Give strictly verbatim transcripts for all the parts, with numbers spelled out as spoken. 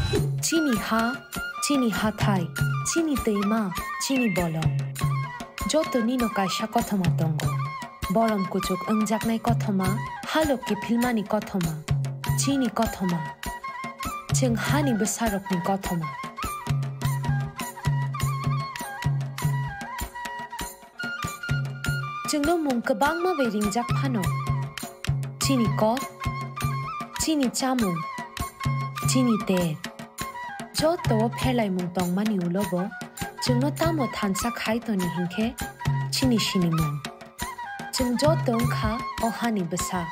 Chini ha, chini hathai, chini twima, chini bolong. Joto nino kaisa kothoma tongo. Bolong kuchuk wngjaknai kothoma, halok kiphilmani kothoma. Chini kothoma. Chwng hani bwsarokni kothoma. Chwngno mung kwbangma bai ringjak phano. Chini kok, chini chamung, chini ter. Joto o pherlaimung tongmani ulo bo chwngno tamo thansa khai toni hinkhe chini sinimung. Chwng joto wngkha o hani bwsa.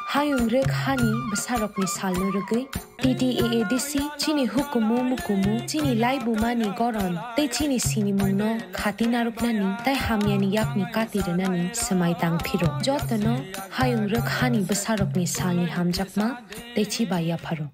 Hayung rwk hani bwsarokni salno rwgwi T T A A D C chini hukumu mukumu, chini laibumani goron tei chini sinimungno khati narwknani tei hamyani yakni kati rwnani swmai tang phiro. Jotono hayung rwk hani bwsarokni salni hamjakma tei chiba yapharo.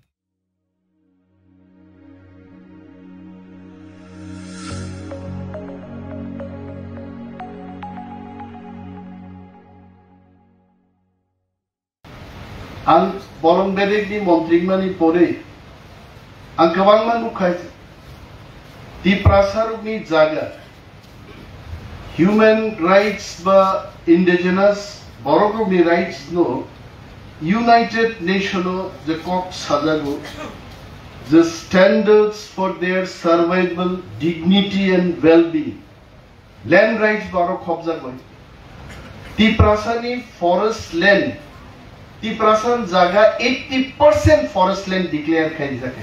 Ang bolong bedekni montri wngmani pore ang kwbangma nukha, Tiprasarokni jaga human rights ba indigenous borokrokni rights no United Nation o je kok sajago, je standards for their survival, dignity and well-being, land rights bo aro khobjak bai. Tiprasani forest land, Tiprasan jaga eighty percent forest land declare khaijak.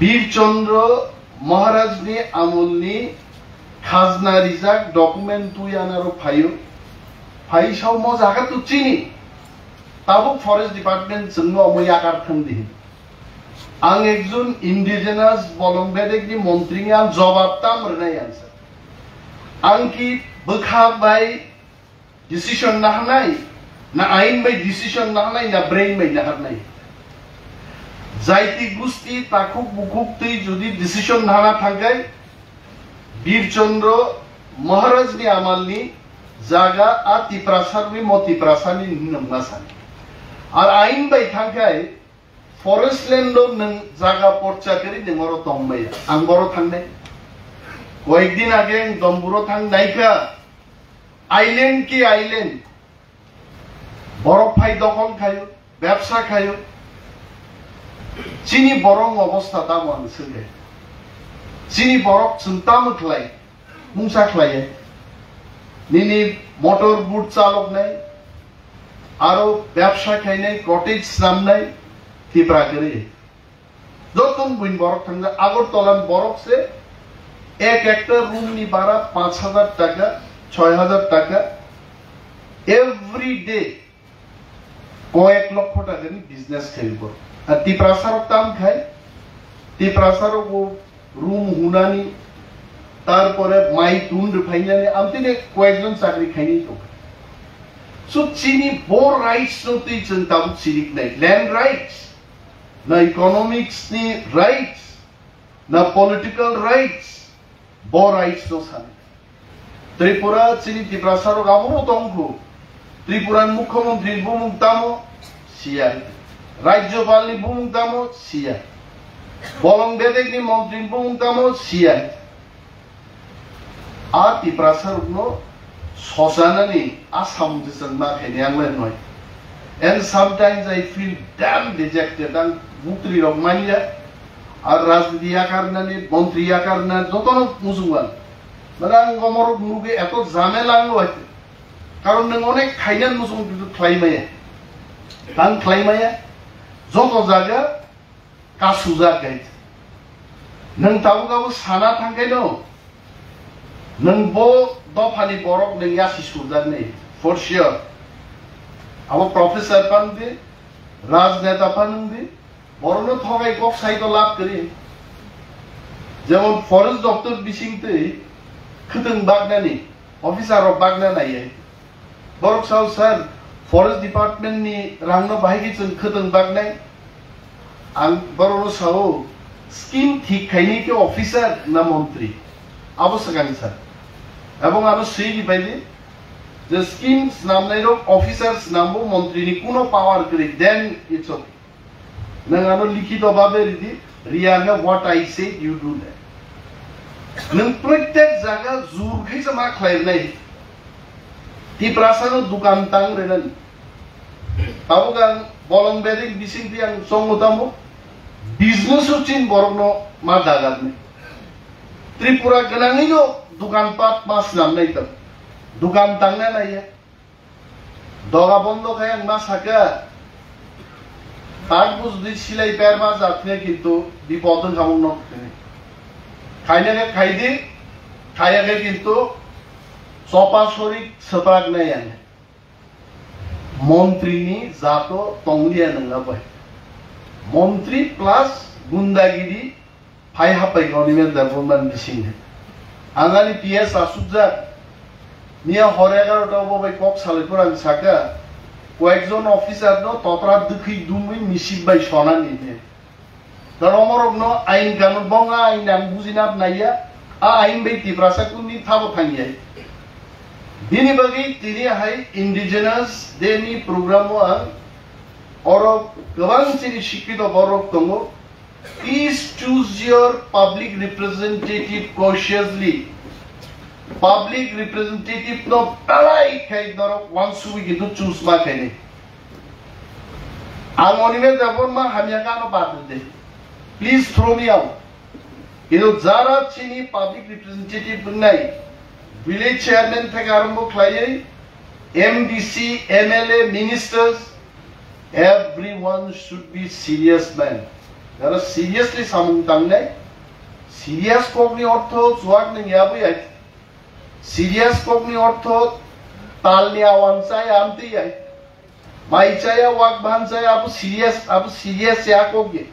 Bir Chandra Maharaj ni amol ni khajna rijak document twi anaro phaio. Phai sao mo jaga tu chini. Tabuk forest department chwngno omo yakar thang di. Ang ekjon indigenous bolong bedekni montri ang jobab tam rwnai ang sir. Ang ki bwkha bai decision naharnai, na ain bai decision naharnai, na brain bai naharnai? Jaiti gusti takhuk bukhuk twi jodi decision nahana thangkai, Bir Chandra Maharaj ni amal ni jaga a Tiprasa rwi mo Tiprasa ni hinwi nungma sani. Ar ain bai thangkai, forest land o nwng jaga porcha kwrwi nwng oro tongmaya. Ang boro thangnai. Koyek din age ang Domburo thang naikha. Island ki island. Borok phai dokhol khayo, bebsa khayo. Chini borok obostha tamo ang swngkhe. Chini borok chwng tamo khlai, mungsa khlaiya. Nini motor boat chaloknai, aro bebsa khainai, cottage swnamnai, Tipra kwrwi. Joto buini borok thangjak, Agartala ni borok se ek ekta room ni bara panch hajar taka, choi hajar taka, every day koyek lokho taka ni business khaio borok. Ar Tiprasa rok tam khai, Tiprasa rok bo room hunani, tarpore mai tun rwphainani, amtine koyekjon chakri khainai tong. So chini bo rights no twi chwng tabuk sirik nai, land rights. Na economics ni rights, na political rights, bo rights no sani. Tripura chini Tiprasa rok abo bo tongkhu. Tripura ni mukhyamantri ni bumung tamo siya. Rajyopal ni bumung tamo siya. Bolong bedek ni mantri ni bumung tamo siya. A Tiprasa rokno sosanani a samung se chwng ma khaini ang le noi. And sometimes I feel damn dejected. Ang mukri rok manya. Ar rajniti yakarnani, montri yakarna jotono muchung ang. Mane ang omorok nuge eto jamela ang loi. Karon nwng onek khaina muchung khlai maya. Tang khlai maya. Joto jaga kasujak hai. Nwng tabuk abo sana thangkhaino, nwng bo dophani borok nwng yasi surjaknai, for sure. Abo professor phan di, rajneta phan wng di, borokno thogai kok sai to lab kwrwi. Jemon forest doptor bising twi khwtwng baknani, officer rok bakna naiya. Borok sao, "Sir, forest department ni rang no bahai khe chwng khwtwng baknai." Ang borok no sao, "Scheme thik khaini khe officer na montri?" Abo swkang sir. Ebong ano swi ni bai di je scheme swnamnai rok officer swnambo, montri ni kuno power kwrwi, then it's okay. Nwng ano likhito babe ridi, riya hwnkhe what I said, you do that. Nwng protek jaga jur khaisa ma khlai rwnai. Tiprasano dukan tang rwnani. Tabuk ang bolong bedek bisingtwi ang chongo tamo, business o chin borokno ma dagatni. Tripura gwnangwino dukan pat ma swnamnai tong. Dukan tangna naiya. Doga bondo khai ang ma saka, tak bujdi silai perma jatne kintu bipod wngkha mung nok tini. Khaina khe khaidi, khaya khe kintu chopa sorik swprak nai ang. Montri ni jato tongliya nangla bai. Montri plus gundagiri Phai hapai koni men da bumban bising. Ang ani P S asukjak. Miya hor egarota bo bai kok salai pura ang saka. Koyekjon officer no totra dukhi dumui misik bai sonani ne. Da romorok no ain kanun bonga ain ang bujina naiya. A ain bai Tiprasa kunni thabo thangya. Bini bagwi tini hai indigenous day ni program o ang oro kwbang chini sikkito borok tongo. Please choose your public representative cautiously. Public representative no belai khai norok wansugwi kintu choose ma khainai. Ang Animesh Debbarma hamya khe ano bad rwdi. Please throw me out. Kintu jara chini public representative wngnai, village chairman theke arombo khlaiwi, M D C, M L A, ministers, everyone should be serious man. Jara seriously samung tangnai, serious kokni ortho chuak nang yabwi ai. Serious kokni ortho talni awan chaya amtwi ai. Mai chaya wak ban chaya abo serious, abo serious ya kokye.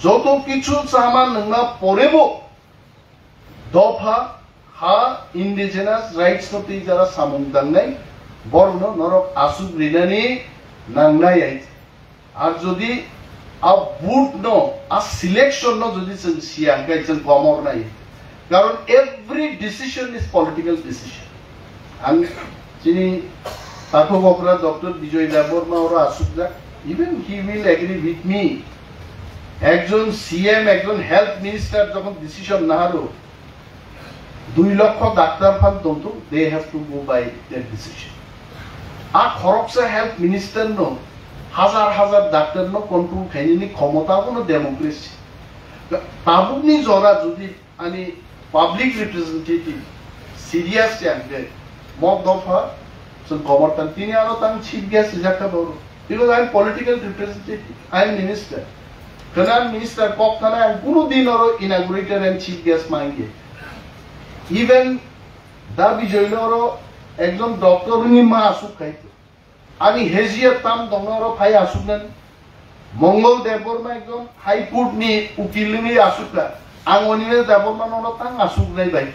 Joto kichu chama nangma porebo dopha ha indigenous rights no twi jara samung tangnai, borno norok asuk rinani nangnai ai. Ar jodi a vote no, a selection no jodi chwng siya hwnkhe chwng komor nai. Karon every decision is political decision. Ang chini takhuk okra Doctor Bijoy Debbarma oro asukjak. Even he will agree with me. Ekjon C M, ekjon health minister jokhon decision naharo, dui lokho doctor phan tongthung, they have to go by their decision. A khoroksa health minister no hajar hajar doctor no control khainani khomota bono democracy. Tabukni jora jodi ani public representative serious ya hwnkhe, mok dopha chwng komor tang tini ano tang chief guest rijak kha boro. Because I am political representative, I am minister. Khana minister kok thana ang kunu din oro inaugurator and chief guest mangye. Even da Bijoy no oro ekjon doctor wngwi ma asuk khai. Ani hezia tam dongna oro phai asuknani. Mongol Debbarma ekjon High Court ni ukil wngwi asukha. Ang Animesh Debbarma nono tang asuknai bai.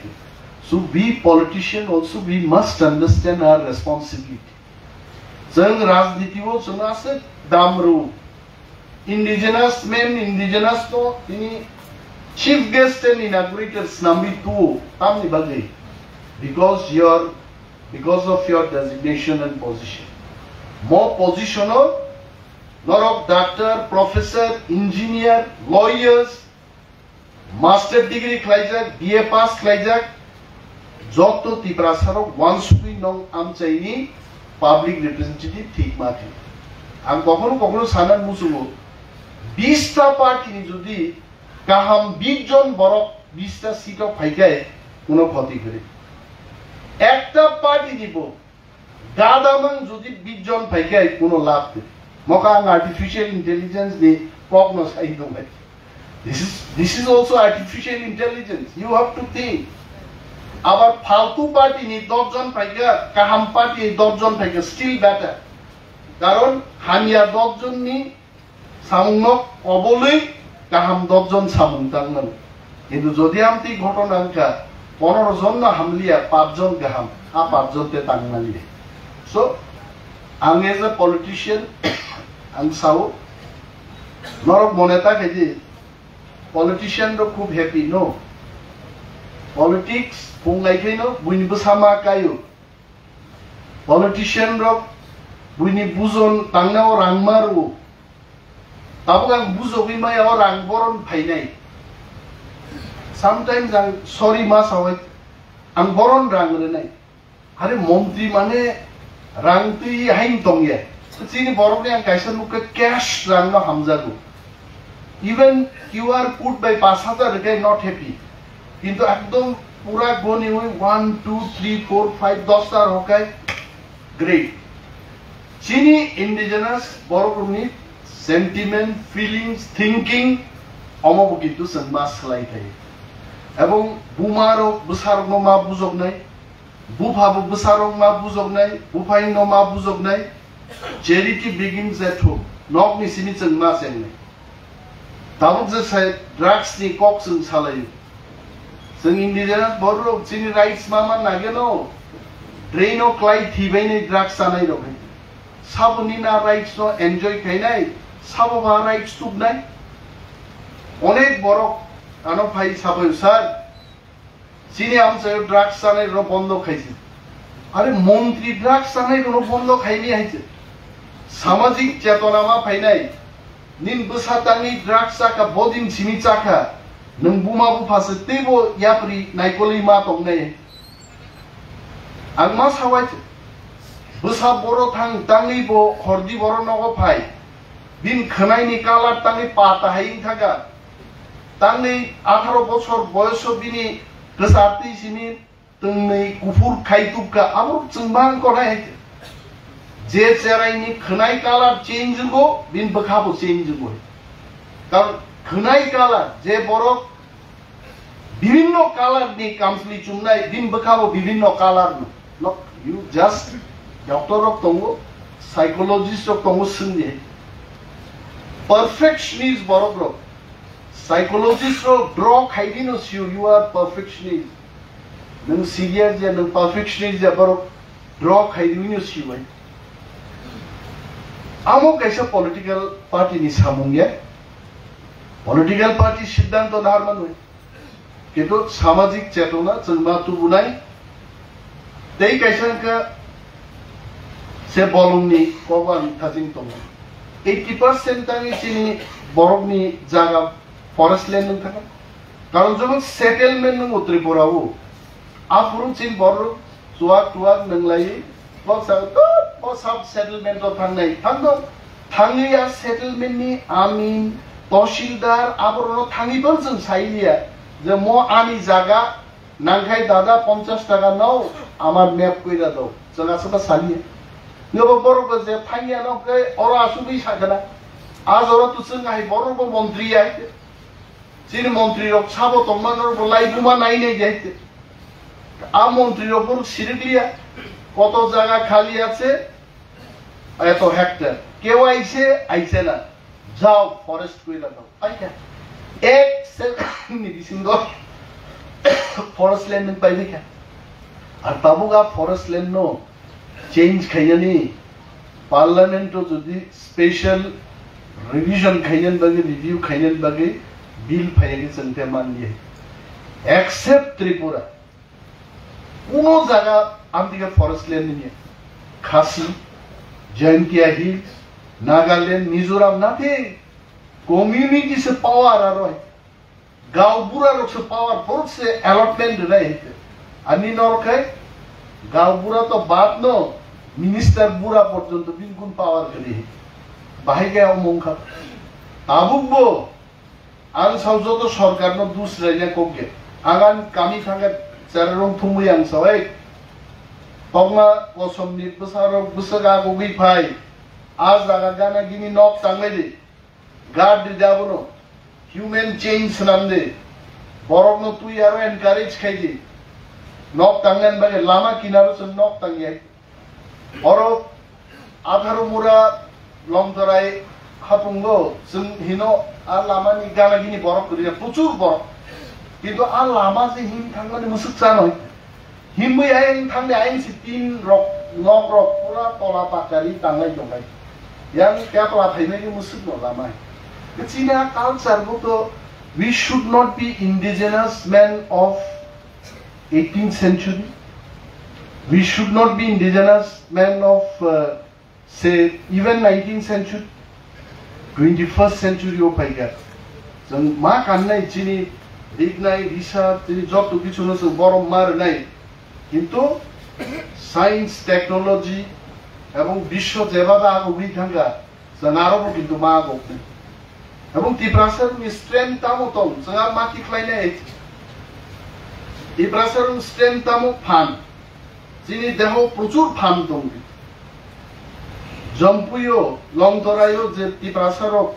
So we politician also we must understand our responsibility. Chwng rajniti o chwng aswk dam rw. Indigenous men, indigenous no tini chief guest and inaugurator swnamwi tuo tamni bagwi. Because your, because of your designation and position. Mo position o norok doctor, professor, engineer, lawyers, master degree khlaijak, B A pass khlaijak, joto Tiprasarok wansugwi nong amchaini public representative thik ma khe. Ang kokhno kokhno sana muchungo, bista party ni jodi kaham bish jon borok bista seat o phaikai kuno khoti kwrwi. Ekta party ni bo gadamang jodi bish jon phaikai kuno lab kwrwi. Moka ang artificial intelligence ni kokno sai tongbai. This is, this is also artificial intelligence. You have to think. Abar faltu party ni dos jon phaikha, kaham party ni dos jon phaikha, still better. Karon hamya dos jon ni samung no kobolwi kaham dos jon samung tang mano. Kintu jodi amtwi ghotona wngkha, pondro jon no hamliya, paanch jon kaham, a paanch jon te tang maliya. So, ang as a politician, ang sao, norok mone ta khe di, politician rok khub happy, no? Politics phung lai khe no, buini bwsa ma kaio. Politician rok buini bujon tangnao rang ma rwo. Tabuk ang bujogwi maya o rang boron phainai. Sometimes ang sorry ma sawai, ang boron rang rwnai. Are montri mane rang twi hain tongya. Chini borokni ang kaisa nukha cash rang no hamjago. Even Q R code bai pash hajar rwkhe not happy. Kintu ekdom pura goni oi one, two, three, four, five, dosta rwkhe great. Chini indigenous borok rokni sentiment, feelings, thinking omo bo kintu chwng ma swlai thai. Ebong buma rok bwsa rok no ma bujoknai, bupha bo bwsa rok ma bujoknai, buphai no ma bujoknai. Charity begins at home. Nok ni simi chwng ma chengnai. Tabuk je sai drugs ni kok chwng salai. Chwng indigenous borok rok chini rights ma man nageno. Drain o klai thibai ni drugs chanai rok hai. Sabo ni na rights no enjoy khainai, sabo ba rights tubnai. Onek borok ano phai sabai sir. Chini amchaio drugs chanai rok bondo khaisi. Are montri drugs chanai rok bondo khaini haise. Samajik chetona ma phainai. Nin bwsa tangwi drugs chakha, bodin simi chakha. Nwng buma bupha se teibo yapri naikolwi ma tongnai. Ang ma sawai se. Bwsa boro thang tangwi bo hordi boro nogo phai. Bin khwnaini colour tangwi pa tahai wng thaka. Tangwi atharo bochor boyoso bini kwchar twi simi twngnwi kuphur khai tubkha, abo chwng bang konai hai khe. Je cheraini khwnai colour change wngkho, bini bwkha bo change wngkho. Karon khwnai colour, je borok bibhinno colour ni kamchwlwi chumnai, bini bwkha bo bibhinno colour no. No, you just doctor rok tongo, psychologist rok tongo, swngdi hai. Perfectionist borok rok, psychologist rok draw khaidi no sio, you are perfectionist. Nwng serious ya, nwng perfectionist ya, borok draw khaidi no sio hai. Amo kaisa political party ni samung ya. Political party siddhanto dharma noi. Kintu samajik chetona chwng ma tubunai. Tei kaisa wngkha se bolongni kok ang thajing tongo. Eighty percent tangwi chini borokni jaga forest land wng thangkha. Karon jemon settlement nwngo Tripura o. Aphuru chini borok chuwak tuwak nwnglaiwi kok sao, "Tut, bo sub settlement o thangnai." Thangno, thangwi a settlement ni amin, tahsildar, aborokno thangwi bo chwng sailiya je mo ani jaga nangkhai dada ponchash taka no amar map koira do. Chwng aswkno saliya. Nobo borok bo je thangya no khe oro asugwi sakana. A jora tu chwng hai borok bo montri ya hai. Chini montri rok sabo tongma norok bo lai buma nai nai jai te. A montri rok borok sirikliya. Koto jaga khali ache, eto hectare. Keu aise, aise na. Jao, forest koila dao. Paikha. Ek second ni bisingo forest land nwng paibaikha. Ar tabuk a forest land no change khainani parliament o jodi special revision khainani bagwi, review khainani bagwi bill phaiyani chwng te manliya. Except Tripura. Kuno jaga amtike forest land niya. Khasi, Jaintia Hills, Nagaland, Mizoram, nothing. Community se power aro hai. Gaonbura rok se power, borok se allotment rwnai hai te. Ani norok hai gaonbura to bad no, minister bura porjonto bini gun power kwrwi hai. Bahai khe omo wngkha. Tabuk bo ang sao joto sorkar no dus raina kok ge. Ang ani kami thangkhe cherarong thumwi ang sao, ei, tokma kosom ni bwsarok bwswk agugwi phai. A jaga gana gini nok tanglai di. Guard di abono. Human chain swnam di. Borokno twi aro encourage khai di. Nok tangnani bagwi lama kinaro chwng nok tangya. Oro atharo mura Longtorai hapungo chwng hino a lamani gana gini borok kwrwi prochur borok. Kintu a lama je him thangmani mwswk chanoi. Himwi ayang thangni ayang si tin rok, nok rok pura tola pakari tanglai tonglai. Yang kepla phaimani mwswk no lamai. China culture bo to, we should not be indigenous man of eighteenth century. We should not be indigenous man of, uh, say, even nineteenth century. Twenty first century o phaikha. Chwng ma kannai chini rignai, risa, chini joto kichuno chwng borom ma rwnai. Kintu science, technology ebong biswo jeba ba agogwi thangkha, chwng aro bo kintu ma agoknai. Ebong Tiprasa ni strength tamo tong, chwng aro ma tikhlainai. Tiprasa ni strength tamo phan. Chini deho prochur phan tong. Jampuio, Longtoraio je Tiprasa rok,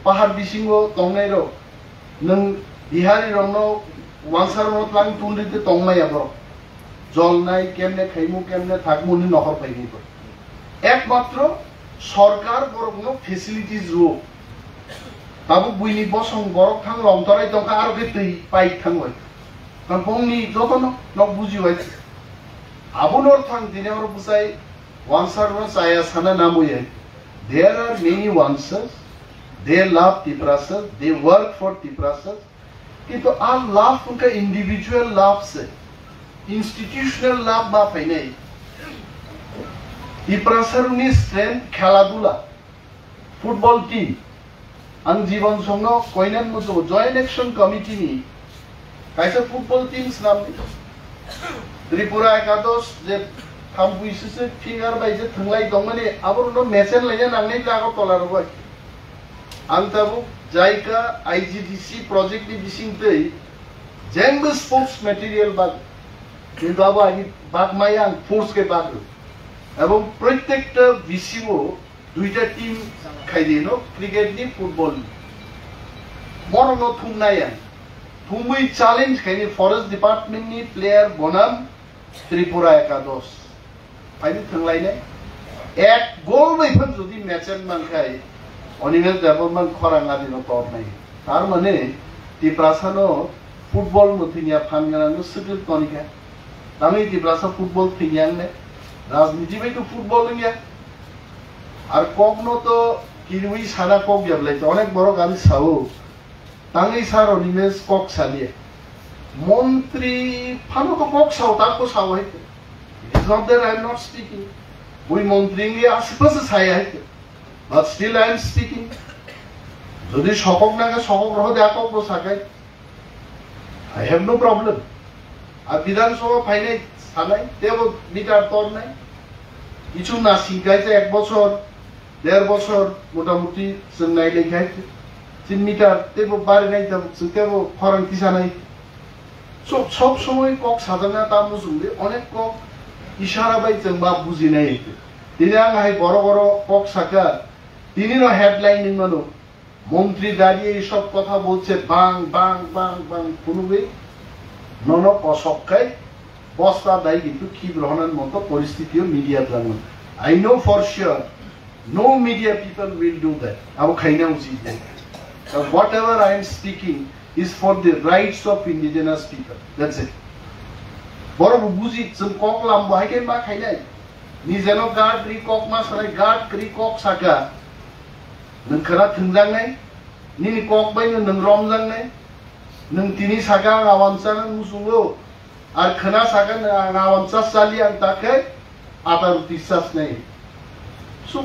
pahar bisingo tongnai rok, nwng Bihari rokno, Wansarokno tlang tundri te tongmaya borok. Jolnai, kemne khaimu, kemne thakmu ni nohor phaini to. Ekmatro sorkar borokno facilities rwo. Tabuk buini bosong borok thang Longtorai tongkha, aro khe twi pipe thangoi. Kampongni jotono nok buji wai. Abono thang tini oro bwsai Wansarno chaya sana namui. There are many Wansas, they love Tiprasa, they work for Tiprasa. Kintu a love wngkha individual love se, institutional love ma phainai. Tiprasarni strength khela dula, football team. Ang Jibon Songno koinan muchungo Joint Action Committee ni kaisa football team swnamdi. Tripura Ekadosh je thampui sise finger bai je thwnglai tongmani, aborokno mechel laina nangnai le Agartala rogoi. Ang tabuk jaika I G D C project ni bisingtwi jengbo sports material bag, kintu abo ani bag maya ang force khe bag rw. Ebong protekta V C o duita team khaidi no, cricket ni, football ni. Borokno thumnai ang. Thumwi challenge khaini forest department ni player bonam Tripura Ekadosh. Phaini thwnglainai. Ek goal bai phan jodi match en mankhai, Animesh Debbarma khorang adino tornai. Tar mane Tiprasa no football no thwngya phan gana no swkil tonikha. Tangwi Tiprasa football thwngya angne. Rajniti bai to football wngya. Ar kok no to kirwi sana kok ya belai to onek borok ani sao. Tangwi sar Animesh kok saliya. Montri phano to kok sao, ta ko sao hai. It is not that I am not speaking. Bui montri ngi asipase saya hai. But still I am speaking. Jodi sokok nangkha sokok rohode akok bo sakai. I have no problem. Ar Bidhan Sabha phainai sanai, tebo meter tornai. Kichu nasing kaisa ek bochor, der bochor motamuti chwng nailai khai. Chin meter tebo barinai tabuk chwng tebo khorang tisanai. So, sob somoi kok sajakna ta muchungdi, onek kok ishara bai chwng ba bujinai. Tini ang hai borok oro kok saka, tini no headline ni mano. মন্ত্রী দাঁড়িয়ে এইসব কথা বলছে, বাং, বাং, বাং, বাং, কোনোভাবেই নন কষক খাই বস্তা দেয় কিন্তু কি গ্রহণের মতো পরিস্থিতিও মিডিয়া জানেন। I know for sure no media people will do that. Abo khaina usit de. So whatever I am speaking is for the rights of indigenous people. That's it. Borok bo buji, chwng kok lam bo hai khe ma khainai. Nijeno guard ri kok ma sanai, guard ri kok saka. Nwng khwna thwngjaknai, nini kok bai no nwng romjaknai, nwng tini saka ang awamsa no muchungo, ar khwna saka nwng ang awamsa chali ang ta khe ata ruti sasnai. So,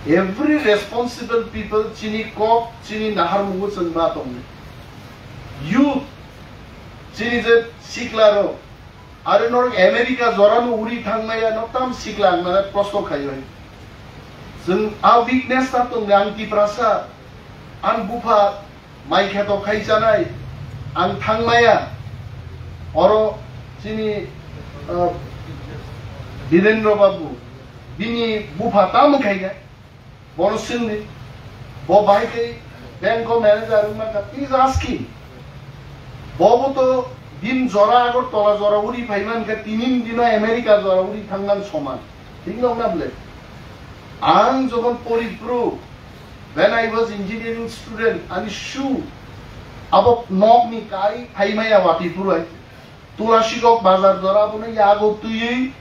every responsible people chini kok, chini naharmungo chwng ma tongnai. Youth, chini je sikla rok, Are norok America jorano uri thangmaya no tam sikla ang nana prosto khayo hai. Chwng a weakness ta tongni ang Tiprasa, ang bupha mai kheto khai chanai, ang thangmaya, oro chini, uh, Birendra Babu, bini bupha tamo khaina. Bono swngdi, bo bahai tei bank o manager wngma kha, please ask him. Bobo to din jora Agartala jora uri phaiman kha, tinin dino America jora uri thangman soman. Thik no na bole? Ang jokon poriphru, when I was engineering student, ani shoe, abo nok ni kai phaimaya wati phuru hai. Tulasikok bazar jora abono yago twiwi,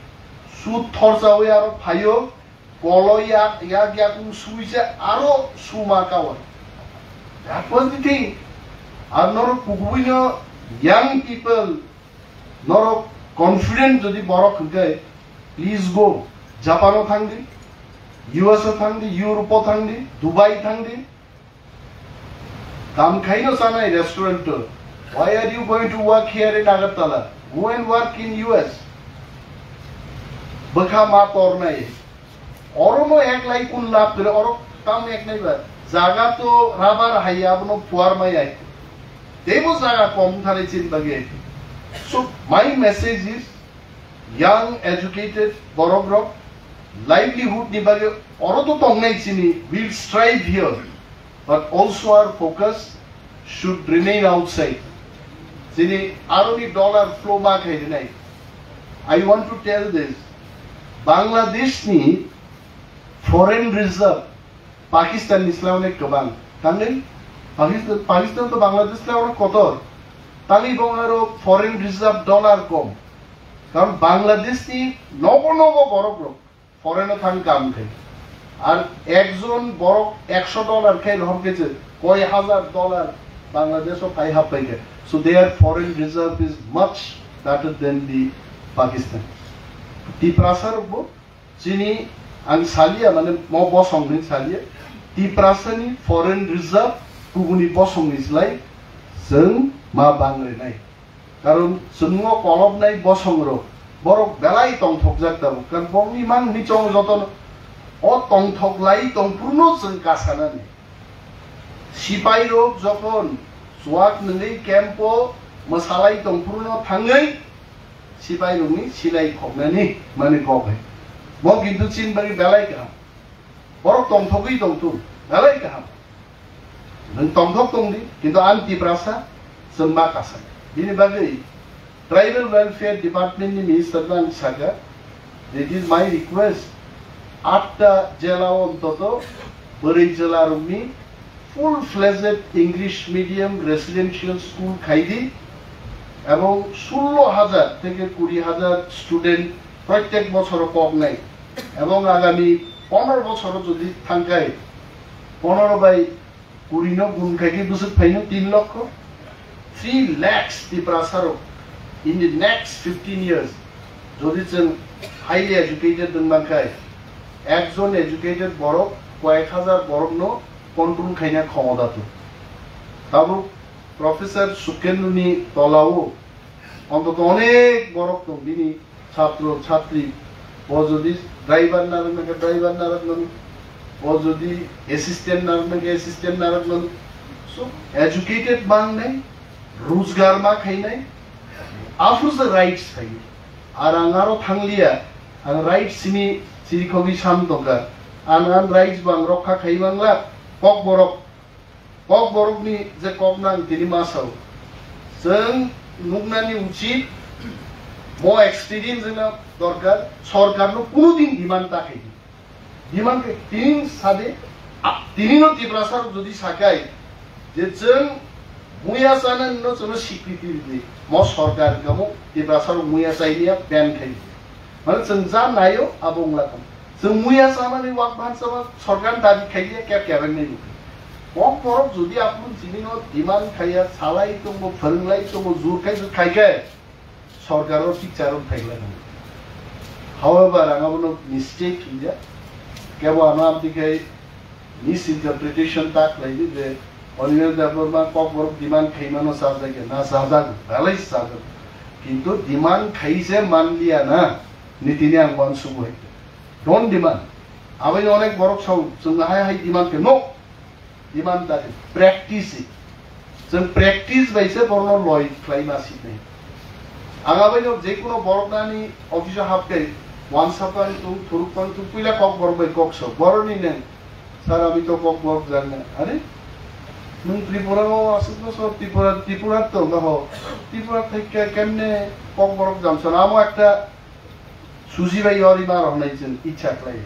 shoe thorsawi aro phaio. Kolo yak, yak, yakung sui se aro suma kawan. That was the thing. Ar norok kukubuino young people, norok confident jodi borok hwnkhe, please go. Japan o thangdi. U S o thangdi, Europe o thangdi, Dubai thangdi. Kam khaino chanai restaurant o. Why are you going to work here in Agartala? Go and work in U S. Bwkha ma tornai. Oro no ek lai kun lab kore, oro kam ek nai ba. Jaga to rubber hai abono puar mai ai. Tebo jaga kom thani chin bagi. So my message is, young educated borok rok livelihood ni bagi oro to tongnai chini, will strive here, but also our focus should remain outside. Chini aroni dollar flow ma khai rinai. I want to tell this, Bangladesh ni foreign reserve Pakistan ni slai onek kwbang. Tangwi Pakistan, Pakistan to Bangladesh slai onek kotor. Tangwi bong aro foreign reserve dollar kom. Karon Bangladesh ni nogo nogo borok rok foreign o thang kam khai. Ar ekjon borok ekso dollar khai hor khe je koi hazar dollar Bangladesh o phai hap pai khe. So their foreign reserve is much better than the Pakistan. Tiprasa rok bo Chini ang salia, mane mo bosong ni salia, Tiprasa ni foreign reserve kubuni bosong ni slai chwng ma bang rinai. Karon chwng o kolobnai bosong rok, borok belai tongthokjak tabuk. Kan bongni mang ni chong jotono o tongthok lai tongphuru no chwng kasanani. Sipai rok jokhon chuak nungwi camp o mwsalai tongphuru no thangwi sipai rokni sinai khoknani mani kok hai. Mo kintu chin bagwi belai kaham. Borok tongthogwi tongthung, belai kaham. Nwng tongthok tongdi, kintu ang Tiprasa, chwng ma kasak. Bini bagwi Tribal Welfare Department ni minister no ang saka, it is my request, atta jela o ontoto bwrwi jela rokni full fledged English medium residential school khaidi, ebong sullo hajar theke kuri hajar student protek bochoro koknai, ebong agami ponoro bochoro jodi thangkai, ponoro bai kuri no gun khaikhe bwswk phaino tin lokho, three lakhs Tiprasa rok in the next fifteen years, jodi chwng highly educated wng mankhai, ekjon educated borok koyek hajar borok no control khaina khomota tongo. Tabuk Professor Sukendra ni tolao ontoto onek borok tong, bini chatro chatri, o jodi driver narwk nangkhe driver narwk nang, o jodi assistant narwk nangkhe assistant narwk nang. So educated mangnai, rojgar ma khainai, aphuru se rights khainai. Ar ang aro thangliya, ang rights sini sirikhogwi sam tongkha. Ang ang rights bo ang rokha khai mangla, kok borok Kokborokni je kok nang tini ma sao. Chwng nuknani uchit, mo experience wngna dorkar, sorkarno kuno din demand ta khaidi. Demand khe tini sade, a, tini no Tiprasa rok jodi sakai je chwng muya chanani no chwngno sikriti ridi, mo sorkar kamo Tiprasa rok muya chainiya ban khaidi. Mane chwng ja naio abo wngla tong. Chwng muya chamani wak bahan chama sorkar dabi khaiya kya kya rang nai. Kokborok jodi aphuru chini no demand khaiya, salai tongo, phwrwnglai tongo, jur khai jur khai khe sorkar o picture o phaigla tong. However, ang abono mistake hiya. Kebo ano amtwi khai misinterpretation ta khlaidi je Onion Debbarma kokborok demand khaimano chajakya, na chajak, belai chajak. Kintu demand khaise manliya na, nitini ang uansuk bai. Don't demand. Abai onek borok sao, chwng hai hai demand khe, no. Demand ta khe, practice it. Chwng practice bai se borno loi khlai ma sinai. Ang abai no je kuno borok nani office o hap khe, wansa pang tung, thuruk pang tung, puila kokborok bai kok sao. Boroni neng, "Sir, ami to kokborok jang na." Are? Nwng Tripura o aswk bosor Tripura, Tripura to ba ho. Tripura thai khe kemne kokborok jam sana? Amo ekta suji bai yori ma rok nai chwng ichha khlai.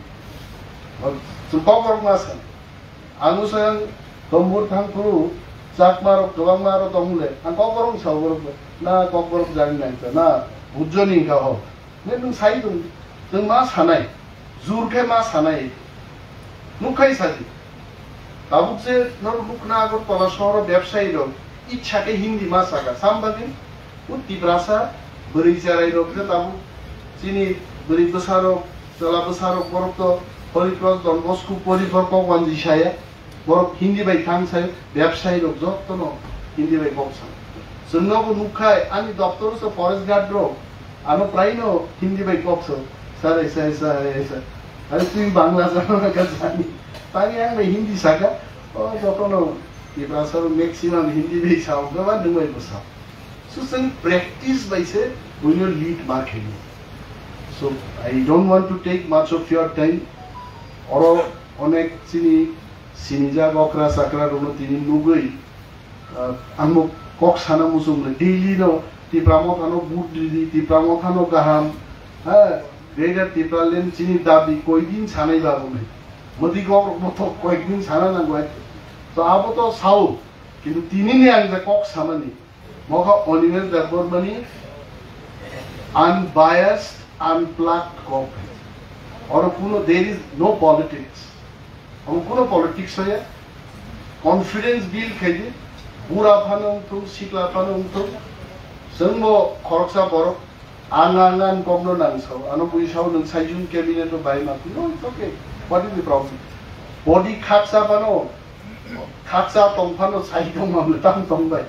Chwng kokborok ma san. Ang usang Tombur thang phuru Chakma rok kwbangma aro tong le. Ang kokborok sao borok na kokborok jang nai ta na bujoni ka ho. Ne nwng sai tong, nwng ma sanai, jur khe ma sanai, nuk khai sadi. Tabuk je norok nukna Agartala sohoro bebsayi rok ichha khe Hindi ma saka, sam bagwi o Tiprasa bwrwi cherai rok je tabuk chini bwrwi bwsa rok, chwla bwsa rok borok to Holy Cross Don Bosco Poripor kok wanjwi saya, borok Hindi bai thang sayo, bebsayi rok jotono Hindi bai kok sa. Chwngno bo nukkhai, ani doptor se forest guard rok, ano praino Hindi bai kok sa, "Sir, aisa, aisa, aisa." Are twi Bangla jano na ka jani. Tani ang bai Hindi saka, o jotono Tiprasa rok maximum Hindi bai sao, bebak nwng bai bo sao. So, chwng practice bai se buino lead ma khaio. So, I don't want to take much of your time. Oro onek chini sinijak okra chakra rokno tini nugwi, ah, ang bo kok sana muchung le daily no Tipra Motha no vote ridi, Tipra Motha no kaham, ha, Greater Tipraland chini dabi koidin sanai babu nai. Modi kok rok bo to koidin sana nangwai. To abo to sao, kintu tini ni ang je kok samani. Mokha Animesh Debbarmani unbiased, unplugged kok. Oro kuno, there is no politics. Oro kuno politics hoya. Confidence build khaidi. Bura phano wngthung, sikla phano wngthung. Chwngbo khoroksa borok ang, ang, ang kokno nang sao. Ano bui sao nwng sai jun cabinet o bai ma. No, it's okay. What is the problem? Body khaksa phano, khaksa tong phano sai tong ma, tang tong bai.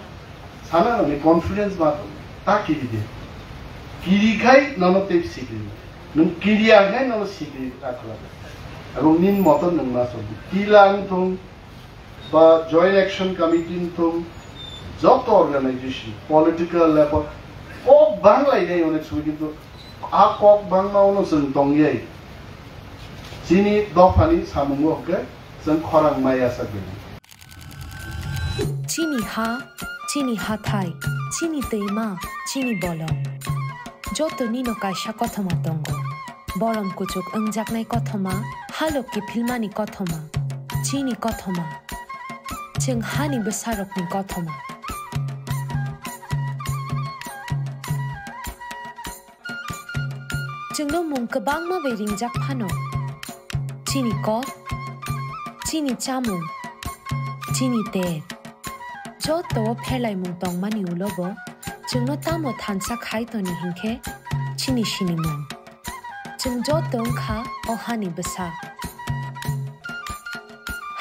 Sana nangni confidence ma tong, ta kiri de. Kiri khai nono tei sikri. Nwng kiri ang khai nono sikri ta khala. Abong nin moto nwng ma song. Tilang thung, ba Joint Action Committee thung, joto organization, political level, kok bang lai nai onek sui kintu a kok bang ma ono chwng tong yai. Chini dophani samungo hwnkhe chwng khorang maya sa gini. Chini ha, chini hathai, chini twima, chini bolong. Joto nino kaisa kothoma tongo. Bolong kuchuk wngjaknai kothoma, halok kiphilmani kothoma, chini kothoma. Chwng hani bwsarokni kothoma. Chwngno mung kwbangma bai ringjak phano, chini kok, chini chamung, chini ter, joto o pherlaimung tongmani ulo bo chwngno tamo thansa khai toni hinkhe chini sinimung. Chwng joto wngkha o hani bwsa.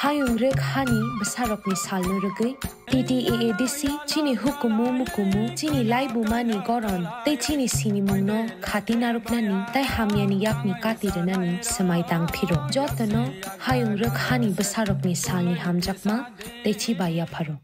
Hayung rwk hani bwsarokni salno rwgwi T T A A D C chini hukumu mukumu, chini laibumani goron tei chini sinimungno khati narwknani tei hamyani yakni kati rwnani swmai tang phiro. Jotono hayung rwk hani bwsarokni salni hamjakma tei chiba yapharo.